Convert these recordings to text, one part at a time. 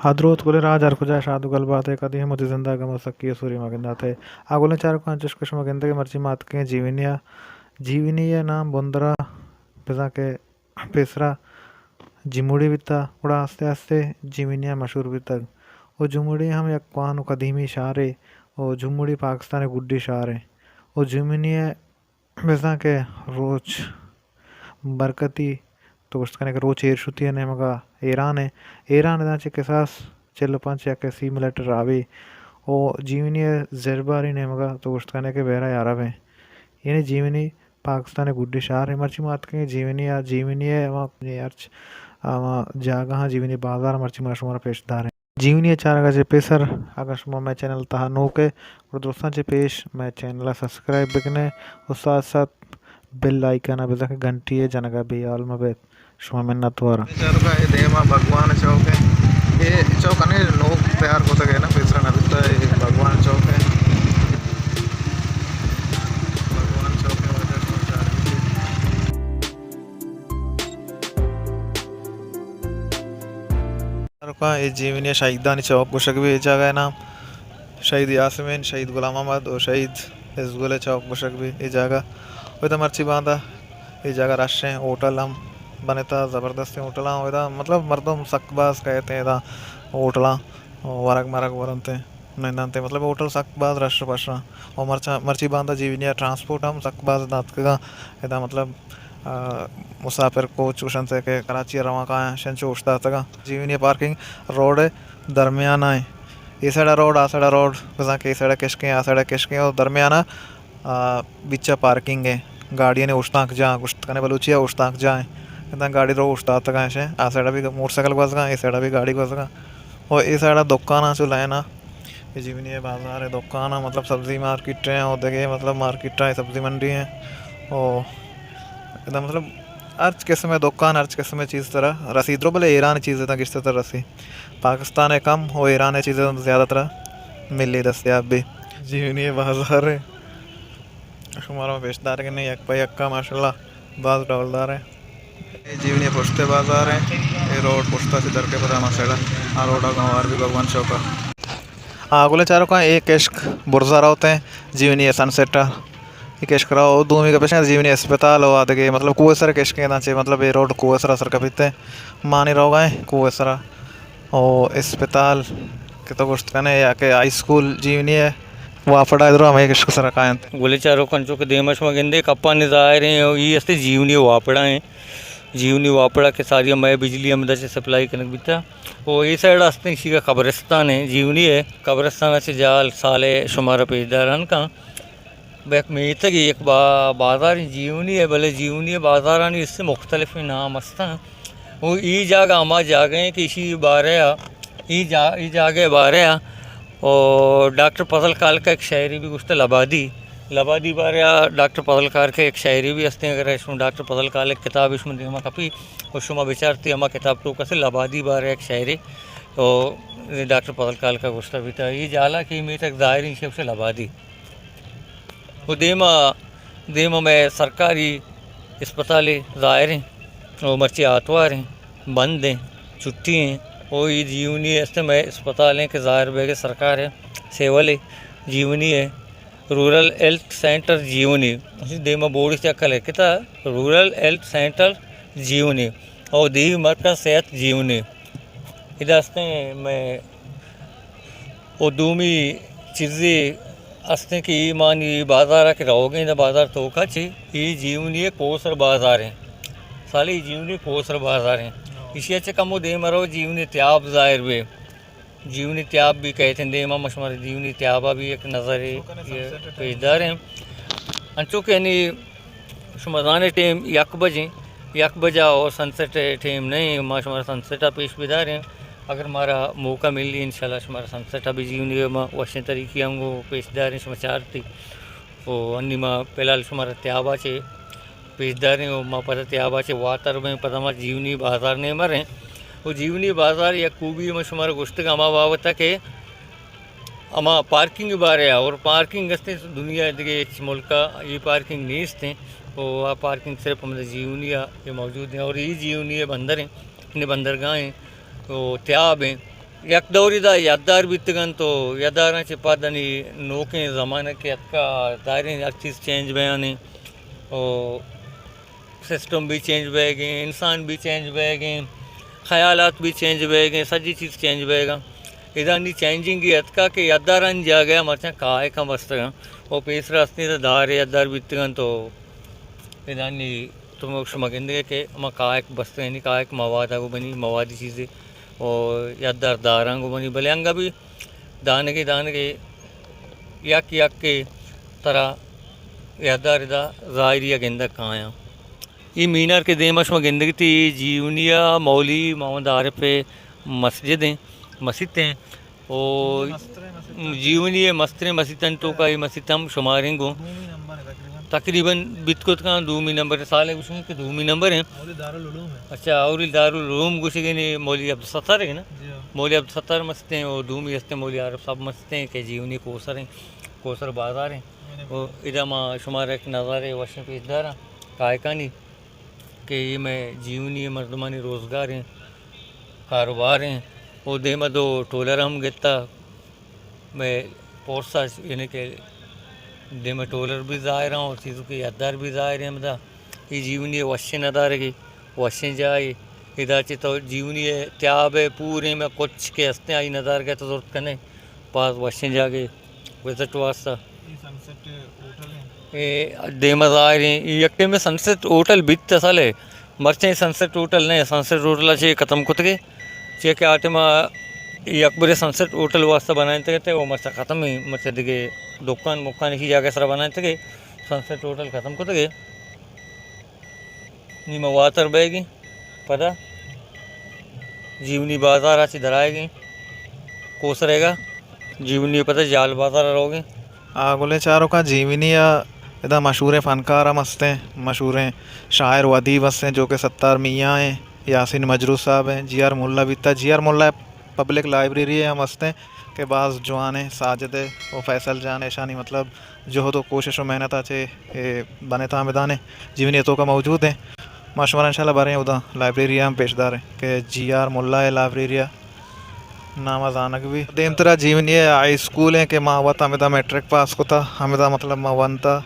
آ دروت گلیں راج ہر کجا شاد و گل بات ئے، کدی ہم وتی زند ء گم و سکی و سوری مہ گندات ئے۔ آ گلیں چاروکاں، چش کہ شما گندگ ئے مرچی ما اتکیں جیونی ء، جیونی ء نام بندرا بزاں کہ پیسرا جموڑی بیتا، گڑا آستے آستے جیونی ء مشہور بیتگ۔ و جموڑی ہم یک کوہن و قدیمی شہرے و جموڑی پاکستان ء گڈی شہرے و جیونی ء بزاں کہ روچ برکتی تو گوشت کنے کہ روچ ایر شتی ء نیمگا ایران ء، ایران ء داں چہ کساس چل و پنچ یا کہ سی ملیٹر راوی او جیونی ء زرباری نیمگا تو گوشت کنے کہ بحرہ عرب ء، یعنی جیونی پاکستان ء گڈی شہر ء۔ مرچی ما اتکیں جیونی ء، جیونی ء ہما ہرچ ہما جاگہاں جیونی بازار مرچی ما شمارا پیش داریں۔ جیونی ء چارگ ء چہ پیسر اگاں شما مئے چینل ء تہا نوک ئے، گڑا درستاں چہ پیش مئے چینل ء سبسکرائب بکن ئے و ساتھ ساتھ بیل آئیکن ء بزاں کہ گھنٹی ء جنگ ء بے حال مہ بیت۔ شما منت وار آں۔ چارگ ء اے دیم ء بھگوان چوک ء، اے چوک انّے نوک تیار کتگ ئے نا، پیسرا نہ بیتگ، اے بھگوان چوک ء، بھگوان چوک ء واجہ شما چارگ ء۔ چاروکاں، اے جیونی ء شہیدانی چوک گوشگ بی، اے جاگہ ء نام شہید یاسمین، شہید غلام محمد و شہید ازگل ء چوک گوشگ بی اے جاگہ۔ و ادا مرچی باندا اے جاگہ رش ایں، ہوٹل ہم بنتا، زبردستیں ہوٹلاں۔ و ادا مطلب مردم سک باز کئیت ایں ادا ہوٹلاں ورگ مرگ ورنت ایں۔ نندنت ئے، مطلب ہوٹل سک باز رش و پش آں۔ و مرچاں، مرچی باندا جیونی ء ٹرانسپورٹ ہم سک باز داتکگاں۔ ادا مطلب، آ، مسافر کوچ گوشنت ئے کہ کراچی ء روان کایاں، شنچو اوشتاتگاں۔ جیونی ء پارکنگ روڈ ء درمیان ء ایں۔ اے سائیڈ ء روڈ، آ سائیڈ ء روڈ، بزاں کہ اے سائیڈ ء کشکیں، آ سائیڈ ء کشکیں، و درمیان ء آ، بیچ ء پارکنگ ایں، گاڑیانی اوشتانک جاہ، گوشت کنے بلوچی ء اوشتانک جاہ ایں۔ ادا گاڑی رو اوشتاتگاں اش، آ سائیڈ ء بھی موٹر سائیکل گوزگاں، اے سائیڈ ء بھی گاڑی گوزگاں۔ و اے سائیڈ ء دکاناں چو لائن ء، اے جیونی ء بازار ء دکان ء، مطلب سبزی مارکیٹ ایں، و دگہ مطلب مارکیٹ ایں، سبزی منڈی ایں۔ و ادا مطلب ہرچ قسم ء دکان، ہرچ قسم ء چیز ترا رسی درو، بلے ایران ء چیز ادا گیشتر ترا رسی۔ پاکستان ء کم و ایران ء چیز زیادہ ترا ملی دستیاب بی۔ جیونی ء بازار ایں۔ شمارا ما پیش دارگ ء یک پہ یک ء ماشاءاللہ باز ڈولدار ایں۔ اے جیونی ء پشت ء بازار ایں۔ اے روڈ پشت ء چہ در کے پدا ہما سائیڈ ء آ روڈ ء گوں ہوار بی بھگوان چوک ء۔ آ گلیں چاروکاں، اے کشک برزا روت ایں جیونی ء سن سیٹ ء۔ اے کشک رو دومی گپ اش ایں جیونی اسپتال و آ دگہ مطلب کوہ سر کشک ایں، داں چہ مطلب اے روڈ کوہ سر سر کپیت ایں۔ مانی روگا ایں کوہ سر۔ او اسپتال کہ تو گوشت کنے یا کہ ہائی اسکول جیونی ء واپڈا ء درو ہمے کشک سرا کاینت۔ گلیں چاروکاں، انچو کہ دیم ء شما گندے کپانی ظاہر ایں، ای است جیونی ء واپڈا ایں۔ جیونی واپڈا کہ ساری ء مئے بجلی ہمدا چہ سپلائی کنگ بیتا۔ او اے سائیڈ است ایشی ء قبرستان ایں، جیونی ء قبرستان ء چہ جال سال ء شمارا پیش داران کن۔ یک میتگے، یک با-، بازارے جیونی ء، بلے جیونی ء بازارانی است مختلفیں نام استاں۔ او ای جاگہ ہما جاگہ ایں کہ ایشی بارے ء، ای جا-، ای جاگہ ء بارے ء، او ڈاکٹر فضل خالق ء یک شاعری بھی گوشتہ لبادی، لبادی بارے ء ڈاکٹر فضل خالق ء یک شاعری بھی استیں۔ اگر شما ڈاکٹر فضل خالق کتاب شما دیما کپی و شما بچارتی ہما کتاب تو کسے لبادی بارے ء یک شاعری او ڈاکٹر فضل خالق ء گوشتہ بیتا۔ ای جالا کہ میتگ ظاہریں شخص لبادی۔ و دیما، دیما مئے سرکاری اسپتالے ظاہر ایں، و مرچی آتوار ایں، بند ایں، چھٹی ایں، و اے جیونی است مئے اسپتال ایں کہ ظاہر بیگ سرکار ء سیول ایں، جیونی ء رورل ہیلتھ سینٹر جیونی، دیما بورڈ چکل ہے کتا رورل ہیلتھ سینٹر جیونی، او دیوی مرکز صحت جیونی۔ ادا استیں مئے و دومی چیزے استیں کہ اے مانی بازار ء کہ روگیں، دا بازار توکا چی اے جیونی ء کوسر بازار ایں۔ سالے اے جیونی کوسر بازار ایں۔ ایشی ء چہ کمو دیم ء رو جیونی تیاب ظاہر بے۔ جیونی تیاب بھی کہتے ہیں، دیم ء شمار جیونی تیاب ء بھی ایک نظر پیش دار ہیں۔ انچو کہ یعنی شما زانے ٹیم یک بجیں، یک بجا اور سن سیٹ ٹیم نہیں، ما شمارا سن سیٹ پیش بداریں۔ اگر مارا موقع ملی، انشاءاللہ شمارا سن سیٹ بھی جیونی ما وشیں طریقے ہم گو پیش داریں شما چارتی۔ او انی ما فی الحال شمارا تیابا چے پیش داریں، او ما پدا تیابا چے واتر بیں، پدا ما جیونی بازار نے مریں۔ او جیونی بازار یک خوبی ما شمارا گوشتگ ہما بابت کہ ہما پارکنگ بارے ء، اور پارکنگ استیں دنیا ء دگہ ہچ ملک ء اے پارکنگ نیست ایں، و آ پارکنگ صرف ہمدا جیونی ء موجود ایں، اور اے جیونی ء بندر ایں، یعنی بندرگاہ ایں، و تیاب ایں، یک دورے دا یاددار بیتگ انت و یادداراں چہ پد انی نوکیں زمانگ کہ اتکا، ظاہریں ہر چیز چینج بیان انت و سسٹم بھی چینج بیگ انت، انسان بھی چینج بیگ انت، خیالات بھی چینج بیگ انت، سجی چیز چینج بیگ انت۔ ادا نی چینجنگ اتکا کہ یاددارانی جاگہ ء مرچاں کائک ہم بستگ انت و پیسرا استیں دار یاددار بیتگ انت و ادا نی تو شما گندگے کہ ہما کائک بستگانی کائک مواد ء گوں بنی، موادی چیزے و یاددار داراں گوں بنی، بلے انگا بھی دانگے دانگے یک یک کے ترا یاددار ادا ظاہری ء گندگ کایاں۔ اے مینار کہ دیما شما گندگتی، اے جیونی ء مولی محمد عارف ء مسجد ہیں، مسیت ہیں۔ او جیونی ء مستریں مسیتانی توکا اے مسیت ہم شماریں گوں۔ تقریباً بیت کت کن دومی نمبر، سال گوشیں کہ دومی نمبر ہیں۔ اچھا، اولی دارالعلوم گوشگے نے، مولوی عبدالستار ہے نا؟ مولوی عبدالستار مسیت ہیں، او دومی ہستے مولوی عارف صاحب مسیت ہیں کہ جیونی کوسر ہیں، کوسر بازار ہیں۔ او ادا ما شمارا ایک نظارے وشیں پیش داراں کائکانی کہ اے مئے جیونی ء مردمانی روزگار ہیں، کاروبار ہیں۔ او دیما دو ٹولر ہم گتا، مئے پورسا، یعنی کہ دیما ٹولر بھی ظاہر ہیں اور چیزوں کے یاددار بھی ظاہر ہیں۔ ہمدا اے جیونی ء وشیں ندارگے، وشیں جاہے۔ ادا چہ تو جیونی ء تیاب ء پوریں مئے کچ کہ ہستیں، آئی ندارگے تو زرت کنے، باز وشیں جاگے۔ وزٹ واسطہ۔ اے سن سیٹ ہوٹل ہیں۔ اے دیما ظاہر ہیں، اے یک ٹائم سن سیٹ ہوٹل بیت اصل ہے۔ مرچیں سن سیٹ ہوٹل نہیں، سن سیٹ ہوٹل چے ختم کتگے۔ چے کہ آ ٹائم یک برے سن سیٹ ہوٹل واسطہ بنائیں تھے، وہ مرچا ختم ہی، مرچا دگے دکان مکان اسی جگہ سر بنائیں تھے، سن سیٹ ہوٹل ختم کتگے۔ نی ما واتر بئیگیں، پدا جیونی بازار ء چہ درائیگیں، کوسرے گا جیونی ء پدا جال بازار ء روگیں۔ آ، گلیں چاروکاں، جیونی ء ادا مشہوریں فنکار ہم ہستیں، مشہوریں شاعر و ادیب ہستیں، جو کہ ستار میاں ہیں، یاسین مجروح صاحب ہیں، جی آر ملا بیتا، جی آر ملا پبلک لائبریری ہم ہستیں کہ باز جوانیں، ساجد ہے و فیصل جان، ایشانی مطلب جہد و کوشش و محنت ء چہ اے بنت ہمدانے جیونی ء توکا موجود ہیں۔ ما شمارا انشاءاللہ بریں اودا لائبریری ء ہم پیش داریں کہ جی آر ملا ء لائبریری ء نام ء زانگ بی۔ دیمترا جیونی ء ہائی اسکول ہیں کہ ما وت ہمدا میٹرک پاس کتا، ہمدا مطلب ما ونتا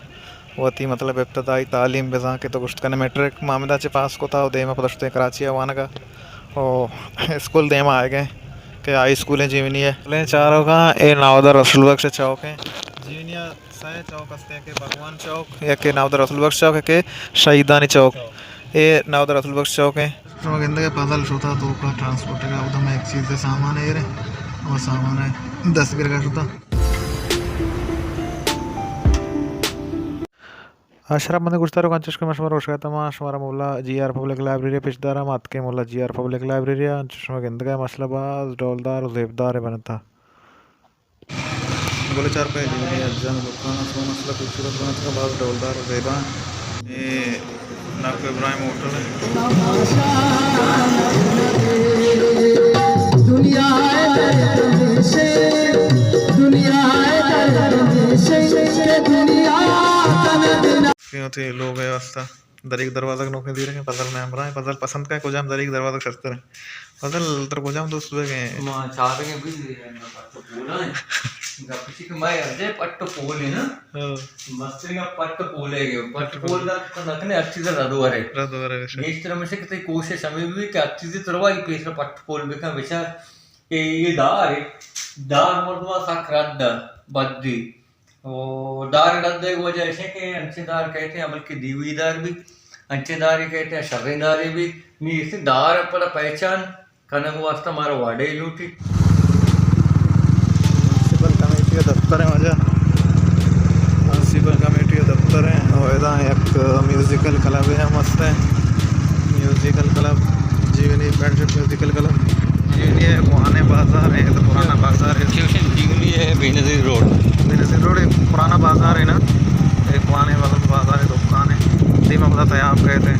وتی مطلب ابتدائی تعلیم بزاں کہ تو گوشت کنے میٹرک ما ہمدا چہ پاس کتا و دیما پدا شتیں کراچی ء وانگا و اسکول دیما آئیگیں کہ ہائی اسکول ہیں جیونی ء۔ لیں چاروکاں اے ناودار رسول بخش ء چوک ہیں۔ جیونی ء سئے چوک است کہ بھگوان چوک، یکے ناودار رسول بخش چوک، یکے شہیدانی چوک۔ اے ناودار رسول بخش چوک ہیں۔ شما گندگے پزل شتا توکا ٹرانسپورٹ کا، ادم ایک چیز سامان ہے رے، وہ سامان ہے دست گرگا شتا۔ اشرف مندی گوشداروک، انچش کہ ما شمارا گوشگ ء اتاں، ما شمارا مولا جی آر پبلک لائبریری ء پیش داراں۔ ما اتکیں مولا جی آر پبلک لائبریری ء، انچش شما گندگ ء مسئلہ باز ڈولدار و زیبدار ء بنتا۔ گل چار پہ جیونی ء جن دکان ء سو مسئلہ خوبصورت بنتا، باز ڈولدار و زیبا۔ اے ناکو ابراہیم ہوٹل ء۔ دنیا ء درد ہمیش انت کہ دنیا تن دنا۔ وتی لوگ ء واسطہ دریگ دروازگ نوکیں زیرگ ء، فضل مئے ہمراہ ء، فضل پسند کن کجام دریگ دروازگ شرتر انت۔ فضل تر کجام دوست بیگ ء؟ ما چارگ ء بزیر ء، پٹ و پول ء۔ گپ ایش کہ ما ہر جاہ پٹ و پول ء نا۔ ہاں۔ مستریں گپ پٹ و پول ء، پٹ و پول دا تو نہ کنے ہر چیز رد ورے۔ رد ورے، بے شک۔ گیشتر ہمیش کہ تئی کوشش ہمیں بھی کہ ہر چیز تروائی پیش پٹ و پول بکن بچار کہ یہ دار ہے، دار مردم سک رد بد دی۔ و دار ڈد ء وجہ اش کہ انچیں دار کئیت ہیں، بلکہ دیوی دار بھی انچیں دارے کئیت ہیں، شریں دارے بھی۔ نی اس دار ء پدا پہچان کنگ واسطہ مارا وڑے لوٹی۔ میونسپل کمیٹی ء دفتر ہیں واجہ، میونسپل کمیٹی ء دفتر ہیں۔ اور ادا یک میوزیکل کلب ہے، مست ہے musical club, Gionee friendship musical club. Gionee ء کوہنیں بازار ہے، تو پرانا بازار ہے۔ جیونی ء بینظیر روڈ۔ بینظیر روڈ ایک پرانا بازار ہے نا، ایک کوہنیں بازار، بازار ہے، دکان ہے۔ دیما پدا تیاب کئیت ہیں۔